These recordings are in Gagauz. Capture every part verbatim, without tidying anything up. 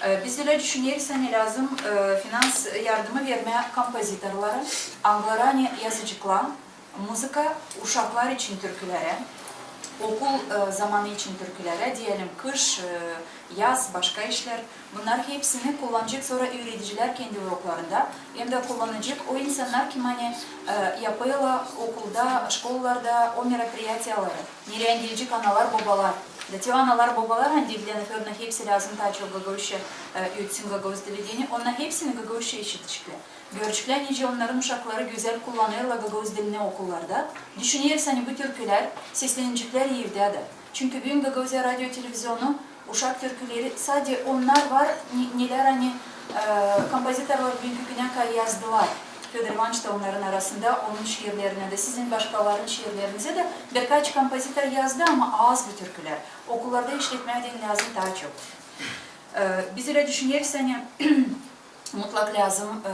E, biz ölä düşüneriz, ani lääzım, e, finans yardımı vermää kompozitorlara, angıları ani yazıcıklar, muzıka uşaklar için türkülärä, okul, e, zamanı için türkülärä, deyelim, kış, e, yaz, başka işlär. Bunnar hepsini kullanacek sora üüredicilär kendi uroklarında, hem dä kullanacek o insannar, kim ani, e, yapêrlar okulda, şkolalarda o meropiriyatiyaları, nereyi gelecek analar-bobalar. Da te analar-bobalar, ani devlenip, onnar hepsi lääzım taa çok gagauzça, e, ötsin gagauz dili deyni, onnar hepsini gagauzça işideceklär. Göreceklär, nicä onnarın uşakları gözäl kullanêrlar gagauz dilini okullarda. Düşüneriz, ani bu türkülär sesleneceklär evdä dä. Çünkü büün Gagauziya radio televizionu uşak türküleri, sade onnar var, ne-, nelär ani, e, kompozitorlar büünkü günä kadar yazdılar. Födor İvanıç da onnarın arasında, onun şiirlerinä dä, sizin başkaların şiirlerinizä dä birkaç kompozitor yazdı, ama az bu türkülär. Okullarda işletmää deyni lääzım taa çok. E, biz ölä düşüneriz, ani mutlak lääzım, e,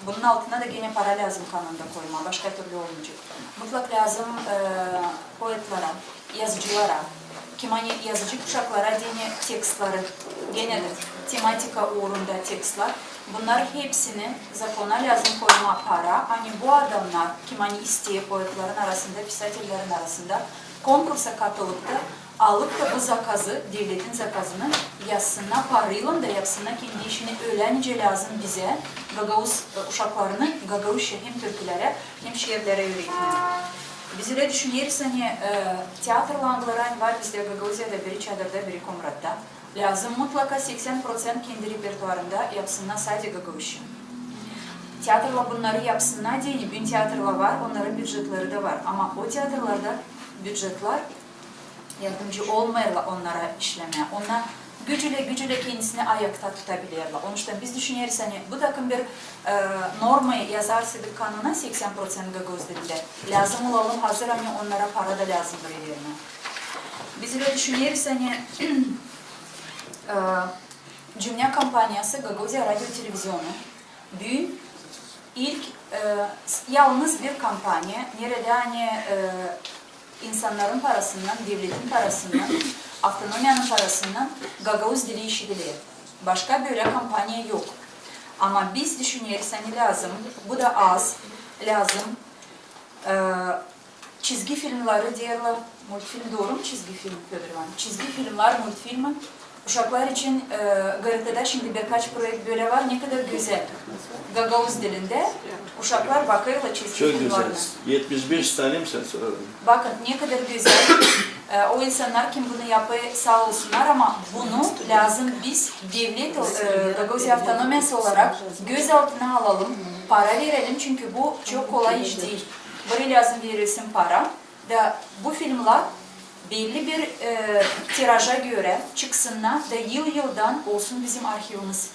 bunun altına da genä para lääzım kanunda koymaa, başka türlü olmayacek. Mutlak lääzım, e, poetlara, yazıcılara, kim ani yazacek uşaklara deyni tekstleri, genä dä tematika uurunda tekstlär. Bunnar hepsini zakona lääzım koymaa para, ani bu adamnar, kim ani isteer poetların arasında, pisatellerin arasında konkursa katılıp da, alıp da bu zakazı, devletin zakazını yazsınnar paraylan da yapsınnar kendi işini ölä, nicä lääzım bizä, gagauz, e, uşaklarını gagauzça hem türkülärä, hem şiirlärä üüretmää. Biz ölä düşüneriz, ani, e, teatrlar, angıları ani var bizdä Gagauziyada, biri Çadırda, biri Komratta. Lääzım mutlaka seksän proţent kendi repertuarında yapsınnar sade gagauzça. Teatrlar bunnarı yapsınnar deyni, büün teatrlar var, onnarın bücetleri dä var. Ama o teatrlarda bücetlär yardımcı olmêêrlar onnara işlemää. Onnar gücülä, gücülä kendisini ayakta tutabilerlär. Onuştan biz düşüneriz, ani bu takım bir, e, normayı yazarsak kanuna seksän proţent gagauz dilindä, lääzım olalım hazır, ani onnara para da lääzımdır vermää. Biz ölä düşüneriz, ani, e, Cümnä kompaniyası, Gagauziya radio televizionu, büün ilk, e, s-, yalnız bir kompaniya, neredä ani, e, insannarın parasından, devletin parasından, avtonomiyanın parasından gagauz dili işidiler. Başka bölä kompaniya yok. Ama biz düşüneriz, ani lääzım, bu da az, lääzım, e, çizgi filmları deerlär, multfilm, dooru mu çizgi film, Födor İvanıç? Çizgi filmlär, multfilmi. Uşaklar için, e, GRT-da şindi birkaç proekt bölä var, ne kadar gözäl. Gagauz dilindä uşaklar bakêrlar çizgi filmlerini. Çok gözäl. Etmiş beş tanä mi sän soradın? Bakın, ne kadar gözäl. E, o insannar, kim bunu yapêr, saa olsunnar, ama bunu lääzım biz, devlet, e, Gagauziya avtonomiyası olarak göz altına alalım, para verelim, çünkü bu çok kolay iş diil. Burayı lääzım verilsin para. Da bu filmlär belli bir, e, tiraja görä çıksınnar da yıl-yıldan olsun bizim arhivimiz.